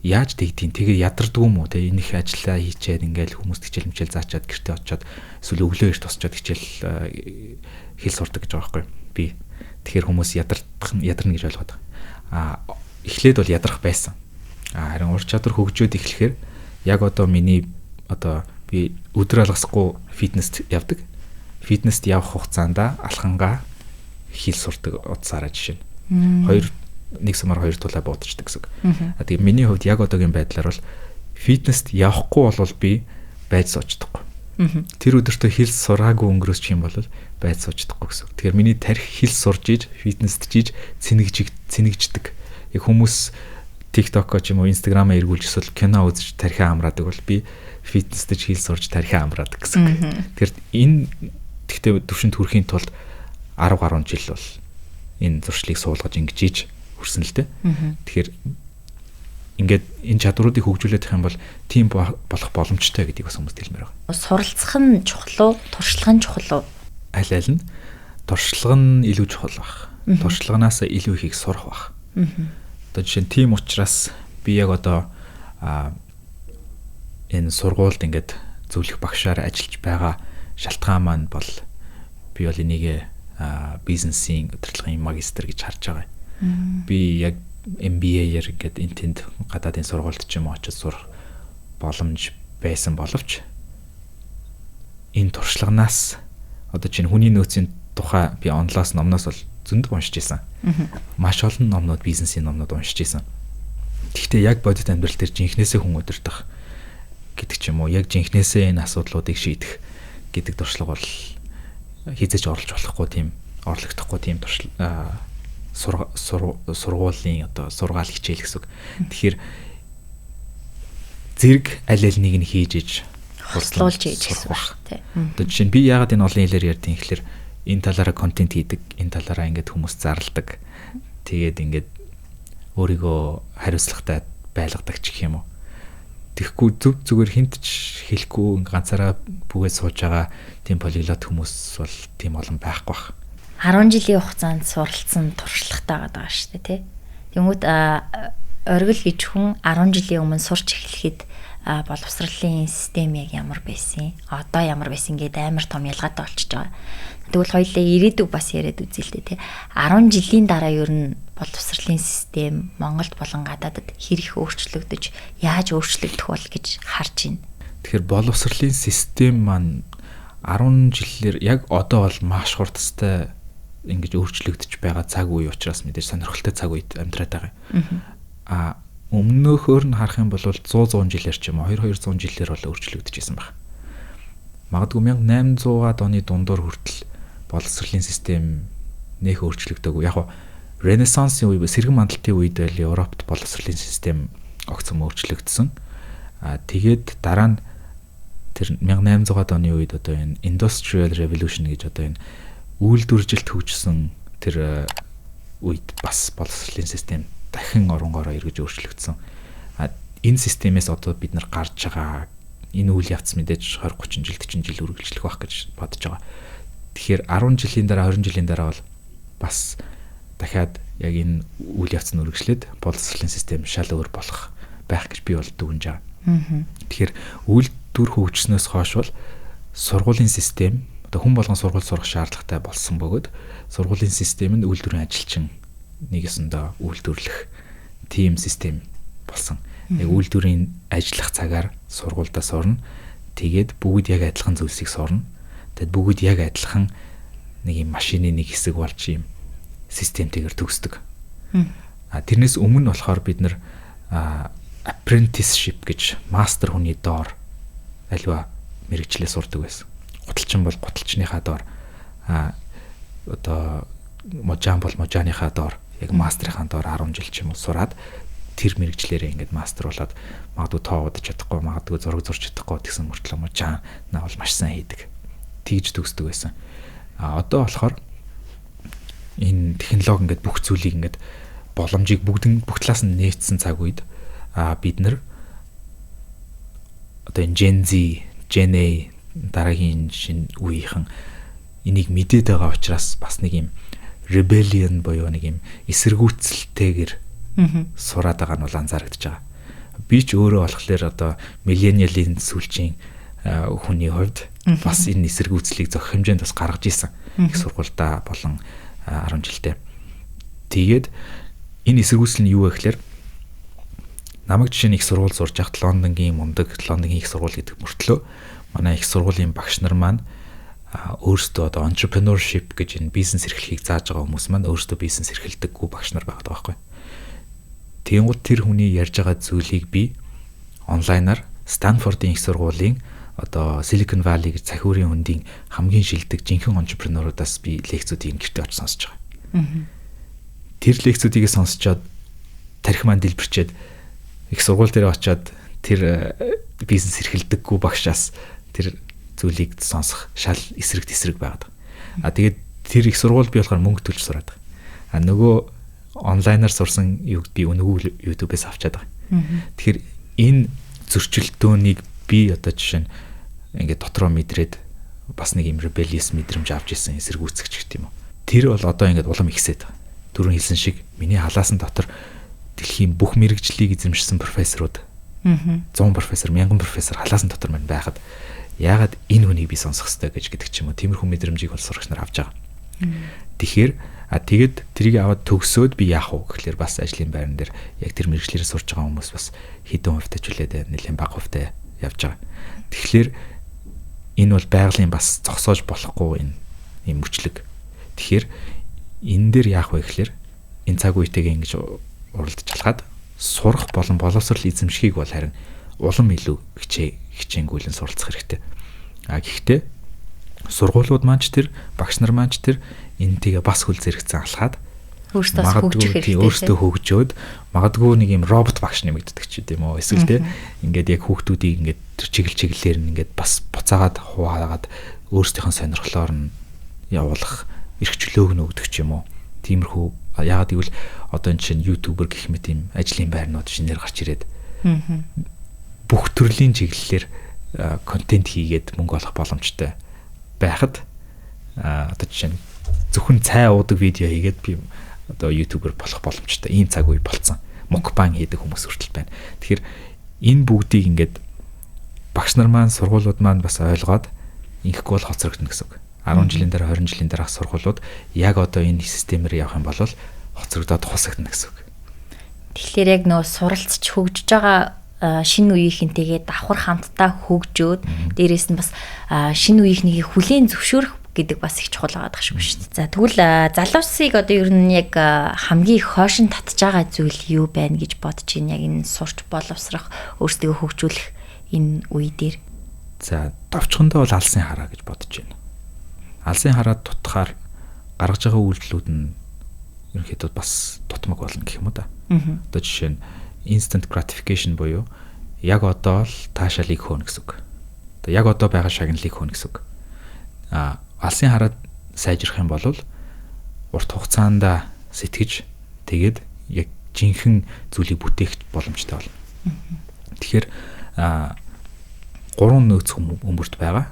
Яаж тэгдгийг, тэгээ ядардгүй юм уу те, энэ их ажиллаа хийчээд ингээл хүмүүст хичээл мчээл заачаад, гэртээ очиод, эсвэл өглөө эрт босчоод хичээл хэл сурдаг гэж байгаа байхгүй би. Тэгэхээр хүмүүс ядардах, ядарна гэж ойлгоод байгаа. Эхлээд бол ядрах байсан. Харин ур чадвар хөгжөөд эхлэхээр яг одоо миний одоо би өдөр алгасахгүй фитнест явдаг. Фитнест явах хугацаанд алхангаа хэл сурдаг утсаараа, жишээ нь. Хоёр нэг сумаар хоёр тулаа буудчихдаг гэсэн үг. Тэгээ миний хувьд яг одоогийн байдлаар бол фитнест явахгүй бол би байж сууж чадахгүй. Тэр өдөртөө хэл сураагүй өнгөрөөсчих юм бол байж сууж чадахгүй гэсэн үг. Тэгэхээр миний тархи хэл сурж иж, фитнест жиж цэнэгжиг цэнэгждэг. Яг хүмүүс TikTok ч юм уу, Instagram-аа эргүүлж, эсвэл кино үзэж тархиа амраадаг бол би фитнестэй хэл сурж тархиа амраадаг гэсэн үг. Тэгэхээр энэ тэгтээ төвшөнд хүрэхийн тулд 10 гаруй жил бол энэ зуршлыг суулгаж ингэж иж хүрсэн л дээ. Тэгэхээр ингээд энэ чадваруудыг хөгжүүлэх юм бол тийм болох боломжтой гэдгийг бас хүмүүст хэлмээр байна. Суралцах нь чухал уу, туршлага нь чухал уу? Аль аль нь, туршлага нь илүү чухал байх. Туршлаганаас илүү ихийг сурах байх. Одоо жишээ нь тийм учраас би яг одоо энэ сургуульд ингээд зөвлөх багшаар ажиллаж байгаа шалтгаан маань бол би бол энийг бизнесийн удирдлагын магистр гэж харж байгаа. Би яг MBA-ээр ингээд энэ тэнд гадаадын сургуульд ч юм уу очиж сурах боломж байсан боловч энэ туршлаганаас одоо чинь хүний нөөцийн тухай би онлоос номноос бол зөндөө уншиж исэн. Маш олон номнууд, бизнесийн номнууд уншиж исэн. Гэхдээ яг бодит амьдрал дээр жинхнээсээ хүн удирдах гэдэг ч юм уу, яг жинхнээсээ энэ асуудлуудыг шийдэх гэдэг туршлага бол хизээж орлож болохгүй тийм, орлогдохгүй тийм туршлага, сургуулийн одоо сургаал хичээл гэсэн үг. Тэгэхээр зэрэг аль аль нэг нь хийж иж хурцлуулж хийж гэсэн үг тий. Одоо жишээ нь би яагаад энэ олон хэлээр ярьдیں гэхэлэр энэ талаараа контент хийдэг, энэ талаараа ингээд хүмүүс зарладаг. Тэгээд ингээд өөрийгөө хариуцлагатай байлгадаг ч гэх юм уу. Тэгэхгүй зүг зүгээр хинт ч хэлэхгүй ганцаараа бүгээд сууж байгаа тийм полиглот хүмүүс бол тийм олон байхгүй бах. 10 жилийн хугацаанд суралцсан туршлагатай байгаа шүү дээ, тий. Тэнгүүт оргил гэж хүн 10 жилийн өмнө сурч эхлэхэд боловсролын систем яг ямар байсан, одоо ямар байсан гээд амар том ялгаатай болчихж байгаа. Тэгвэл хоёулаа ирээдүг бас яриад үзье л дээ, тий. 10 жилийн дараа ер нь боловсролын систем Монголд болон гадаадад хэр их өөрчлөгдөж, яаж өөрчлөгдөх бол гэж харж байна? Тэгэхээр боловсролын систем маань 10 жилээр яг одоо бол маш хурдтай ингэж өөрчлөгдөж байгаа цаг үе учраас мэдээж сонирхолтой цаг үед амьдраад байгаа. А өмнөхөөр нь харах юм бол 100 100 жилээр ч юм уу 2 200 жилээр бол өөрчлөгдөж исэн баг. Магадгүй 1800-аад оны дундуур хүртэл боловсролын систем нэх өөрчлөгдөөгүй. Яг нь Ренессансын үе, сэргэн мандалтын үед байл Европт боловсролын систем огцом өөрчлөгдсөн. А тэгээд дараа нь тэр 1800-аад оны үед одоо энэ Industrial Revolution гэж одоо энэ үйлдвэржилт хөгжсөн тэр үед бас боловсролын систем дахин оронгороо эргэж өөрчлөгдсөн. А энэ системээс одоо бид нар гарч байгаа энэ үйл явц мэдээж 20 30 жил 40 жил үргэлжлэх байх гэж бодож байгаа. Тэгэхээр 10 жилийн дараа 20 жилийн дараа бол бас дахиад яг энэ үйл явц нь үргэлжлээд боловсролын систем шал өөр болох байх гэж би бол дүгнж байгаа. Тэгэхээр үйлдвэр хөгжснөөс хойш бол сургуулийн систем одоо хүн болгон сургууль сурах шаардлагатай болсон бөгөөд сургуулийн систем нь үйлдвэрийн ажилчин нэг ёсондоо үйлдвэрлэх тийм систем болсон. Яг үйлдвэрийн ажиллах цагаар сургуульдаа сурна. Тэгээд бүгд яг адилхан зүйлсийг сурна. Тэгээд бүгд яг адилхан нэг юм машины нэг хэсэг болж юм системтэйгээр төгсдөг. А тэрнээс өмнө болохоор бид нар apprenticeship гэж мастер хүний доор альва мэрэгчлээ сурдаг байсан. Гуталчин бол гуталчныхаа доор, одоо мужаан бол мужааныхаа доор, яг мастерынхаа доор 10 жил ч юм уу сураад тэр мэрэгчлэрээ ингээд мастер болоод магадгүй тоо удаж чадахгүй, магадгүй зураг зурж чадахгүй гэсэн мөртлөө мужаан наа бол маш сайн хийдэг. Тэгж төгсдөг байсан. А одоо болохоор энэ технологи ингээд бүх зүйлийг ингээд боломжийг бүгдэн бүх талаас нь нээсэн цаг үед бид нар одоо энэ Gen Z, Gen A дараагийн шинэ үеийнхэн энийг мэдээд байгаа учраас бас нэг юм rebellion буюу нэг юм эсэргүүцэлтэйгэр сураад байгаа нь бол анзаарэгдэж байгаа. Би ч өөрөө болохоор одоо миллениалийн сүүлчийн хүний хувьд бас энэ эсэргүүцлийг зохих хэмжээнд бас гаргаж исэн. Их сургуульдаа болон 10 жилдээ. Тэгээд энэ эсэргүүцэл нь юу вэ гэхээр намайг жишээ нь их сургууль сурж байхад Лондонгийн мундаг Лондонгийн их сургууль гэдэг мөртлөө манай их сургуулийн багш нар маань өөрсдөө одоо entrepreneurship гэж энэ бизнес эрхлэхийг зааж байгаа хүмүүс маань өөрсдөө бизнес эрхэлдэггүй багш нар байгаа байхгүй. Тэгэнгүүт тэр хүний ярьж байгаа зүйлийг би онлайнаар Станфордын их сургуулийн одоо Silicon Valley гэж цахиурын хөндийн хамгийн шилдэг жинхэнэ entrepreneur-уудаас би лекцүүдийг гэртээ очиж сонсож байгаа. Тэр лекцүүдийг сонсчоод тархи маань дэлбэрчээд их сургууль дээр очиод тэр бизнес эрхэлдэггүй багшаас тэр зүйлийг сонсох шал эсрэг тесрэг байгаад байгаа. А тэгээд тэр их сургууль би болохоор мөнгө төлж сураад байгаа. А нөгөө онлайнаар сурсан юг би үнэгүй YouTube-ээс авчаад байгаа. Тэгэхээр энэ зөрчилдөөнийг би одоо жишээ нь ингээд дотроо мэдрээд бас нэг юм rebellious мэдрэмж авч ирсэн эсэргүүцэгч гэх юм уу. Тэр бол одоо ингээд улам ихсээд байгаа. Түрүүн хэлсэн шиг миний халаасан дотор дэлхийн бүх мэрэгжлийг эзэмшсэн профессорууд 100 профессор, 1000 профессор халаасан дотор мань байхад яагаад энэ хүнийг би сонсох ёстой гэж гэдэг ч юм уу. Тиймэрхүү мэдрэмжийг бол сурагч нар авч байгаа. Тэгэхээр тэгээд тэрийг аваад төгсөөд би яах вэ гэхлээр бас ажлын байран дээр яг тэр мэрэгчлэрээ сурж байгаа хүмүүс бас хэдэн хувьтай ч үлээд нэлээд бага хувьтай явж байгаа. Тэгэхээр Энэ бол байгалийн бас зогсоож болохгүй энэ ийм мөчлөг. Тэгэхээр энэ дээр яах вэ гэхээр энэ цаг үетэйгээ ингэж уралдаж алхаад сурах болон боловсрал эзэмшихийг бол харин улам илүү хичээнгүйлэн суралцах хэрэгтэй. А гэхдээ сургуулиуд маань ч тэр багш нар маань ч тэр энтэйгээ бас хөл зэрэгцэн алхаад өөртөө хөгжих хэрэгтэй. Өөртөө хөгжөөд магадгүй нэг юм робот багш нэмэгддэг ч гэдэм үү. Эсвэл те ингээд яг хүүхдүүдийг ингээд тэр чиглэлээр нь ингээд бас буцаагаад хуваагаад өөрсдийнхөө сонирхлоор нь явуулах эрх чөлөөг нь өгдөг ч юм уу. Тиймэрхүү яагаад гэвэл одоо энэ чинь ютубер гэх мэт юм ажлын байрнууд шинээр гарч ирээд бүх төрлийн чиглэлээр контент хийгээд мөнгө олох боломжтой байхад одоо жишээ нь зөвхөн цай уудаг видео хийгээд би одоо ютубер болох боломжтой ийм цаг үе болцсон. Мукбан хийдэг хүмүүс хүртэл байна. Тэгэхээр энэ бүгдийг ингээд багш нар маань сургуулиуд маань бас ойлгоод ингэхгүй бол хоцрогдно гэсэн үг. 10 жилийн дараа 20 жилийн дараах сургуулиуд яг одоо энэ системээр явах юм бол хоцрогдоод хусагдана гэсэн үг. Тэгэхээр яг нөгөө суралцж хөгжиж байгаа шинэ үеийнхэнтэйгээ давхар хамтдаа хөгжөөд дээрээс нь бас шинэ үеийнхнийг хүлээн зөвшөөрөх гэдэг бас их чухал байгаа юм шиг шүү дээ. За тэгвэл залуусыг одоо ер нь яг хамгийн их хойшин татж байгаа зүйл юу байна гэж бодож байна? Яг энэ сурч боловсрох, өөрсдийгөө хөгжүүлэх энэ үе дээр. За товчхондоо бол алсын хараа гэж бодож байна. Алсын хараа дутхаар гаргаж байгаа үйлдэлүүд нь ерөнхийдөө бас дутмаг болно гэх юм уу да. Одоо жишээ нь instant gratification буюу яг одоо л таашаалыг хөөнө гэсэн үг. Одоо яг одоо байгаа шагналыг хөөнө гэсэн үг. А алсын хараад сайжрах юм бол урт хугацаанд сэтгэж тэгээд яг жинхэнэ зүйлийг бүтээх боломжтой болно. Тэгэхээр гурван нөөц хүмүүрт байгаа.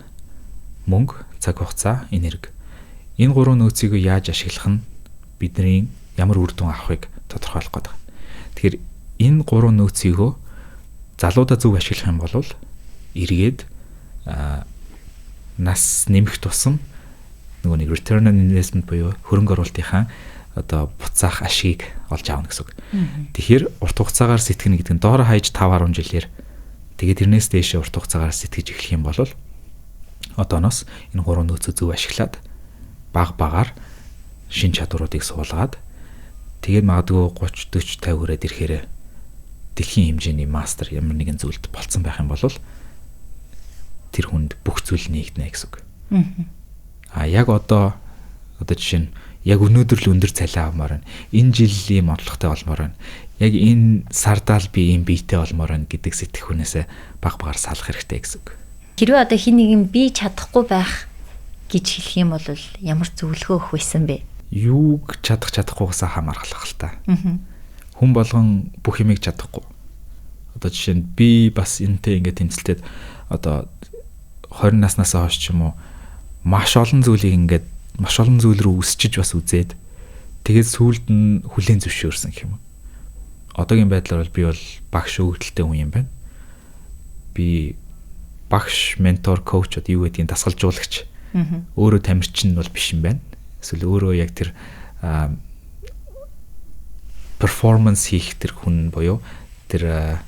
Мөнгө, цаг хугацаа, энерги. Энэ гурван нөөцийг яаж ашиглах нь бидний ямар үр дүн авахыг тодорхойлох гэдэг. Тэгэхээр энэ гурван нөөцийгөө залуудаа зөв ашиглах юм бол эргээд нас нэмэх тусам нөгөө нэг return on investment буюу хөрөнгө оруулалтынхаа одоо буцаах ашгийг олж аавна гэсэн үг. Тэгэхээр урт хугацаагаар сэтгэнэ гэдэг нь доороо хайж 5 10 жилээр тэгээд тэрнээс дээшээ урт хугацаагаар сэтгэж эхлэх юм бол одооноос энэ гурван нөөцөө зөв ашиглаад баг багаар шин чадваруудыг суулгаад тэгээд магадгүй 30 40 50 хүрээд ирэхээр дэлхийн хэмжээний мастер ямар нэгэн зүйлд болцсон байх юм бол тэр хүнд бүх зүйл нэгднэ гэсэн үг. А яг одоо жишээ нь яг өнөөдөр л өндөр цалин авмаар байна. Энэ жил ийм онцлогтой болмоор байна. Яг энэ сардаал би ийм биетэй болмоор байна гэдэг сэтгэх хүнээсээ баг багаар салах хэрэгтэй гэсэн үг. Хэрвээ одоо хин нэгэн би чадахгүй байх гэж хэлэх юм бол ямар зөвлөгөө өгөх байсан бэ? Юуг чадах чадахгүйгээс хамаарах л та. Хүн болгон бүх юмыг чадахгүй. Одоо жишээ нь би бас энэтэй ингээд тэмцэлтэд одоо 20 наснаас хойш ч юм уу маш олон зүйлийг ингээд маш олон зүйл рүү өсчиж бас үзээд тэгээд сүүлд нь хүлээн зөвшөөрсөн гэх юм уу. Одоогийн байдлаар бол би бол багш өгөгдөлтэй хүн юм байна. Би багш, ментор, коуч одоо юу гэдгийг дасгалжуулагч. Өөрөө тамирчин бол биш юм байна. Эсвэл өөрөө яг тэр перформанс хийх тэр хүн буюу тэр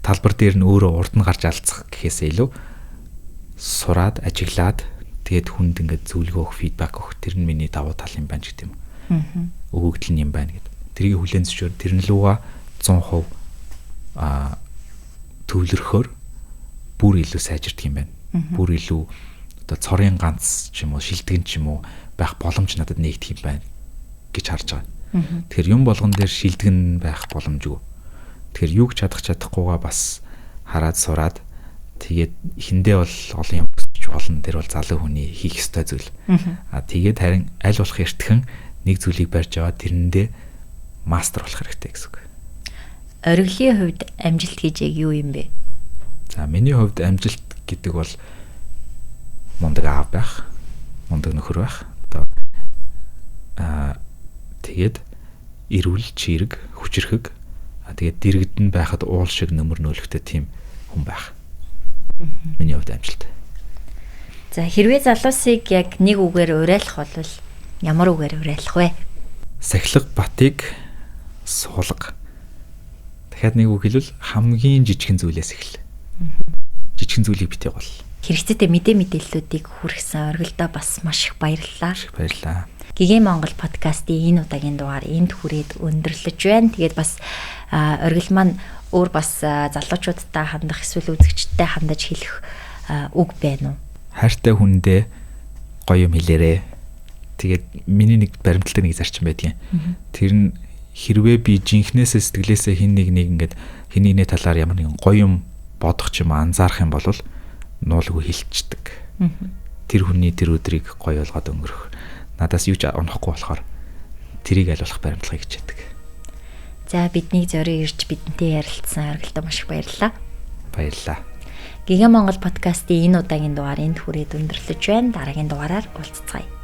талбар дээр нь өөрөө урд нь гарч алцах гэхээсээ илүү сураад, ажиглаад тэгээд хүнд ингээд зөвлөгөө өгөх, фидбек өгөх тэр нь миний давуу тал юм байна гэдэг юм. Өгөгдөл нь юм байна гэдэг. Тэрийг хүлээн зөвшөөр тэрэн лугаа 100% төвлөрөхөөр бүр илүү сайжирдаг юм байна. Бүр илүү одоо цорын ганц ч юм уу, шилтгэн ч юм уу байх боломж надад нэгдэх юм байна гэж харж байгаа. Тэгэхээр юм болгон дээр шилтгэн байх боломжгүй. Тэгэхээр юуг чадах чадахгүйгаа бас хараад сураад тэгээд эхэндээ бол олон юм өсөж болно. Тэр бол залуу хүний хийх ёстой зүйл. А тэгээд харин аль болох эртхэн нэг зүйлийг барьж аваад тэрэндээ мастер болох хэрэгтэй гэсэн үг. Ориглын хувьд амжилт гэж яг юу юм бэ? За миний хувьд амжилт гэдэг бол мундаг аав байх, мундаг нөхөр байх. Одоо тэгээд эрүүл, чирэг, хүчирхэг, тэгээд дэрэгдэн байхад уул шиг нөмөр нөөлөхтэй тийм хүн байх. Миний хувьд амжилт. За хэрвээ залуусыг яг нэг үгээр уриалах бол ямар үгээр уриалах вэ? Сахилга батыг суулга. Дахиад нэг үг хэлбэл хамгийн жижигхэн зүйлээс эхэл. Жижигхэн зүйлийг битгий гол. Хэрэгцээтэй мэдээ мэдээллүүдийг хүргэсэн оргилдоо бас маш их баярлалаа. Баярлалаа. Гэгээн Монгол подкастын энэ удаагийн дугаар энд хүрээд өндөрлөж байна. Тэгээд бас оргил маань өөр бас залуучуудтай хандах эсвэл үзэгчдтэй хандаж хэлэх үг байна уу? Хайртай хүндээ гоё юм хэлээрээ. Тэгээд миний нэг баримталтай нэг зарчим байдгийн. Тэр нь хэрвээ би жинхнээсээ сэтгэлээсээ хин нэг нэг ингээд хин нэгний талаар ямар нэгэн гоё юм бодох ч юм анзаарах юм бол нуулгүй хилчдэг. Тэр хүний тэр өдрийг гоё болгоод өнгөрөх. Надаас юу ч унахгүй болохоор тэрийг аль болох баримтлахыг хичээдэг. За биднийг зориу ирж бидэнтэй ярилцсан оргилдоо маш их баярлалаа. Баярлалаа. Гэгээн Монгол подкастын энэ удаагийн дугаар энд хүрээд өндөрлөж байна. Дараагийн дугаараар уулзцгаая.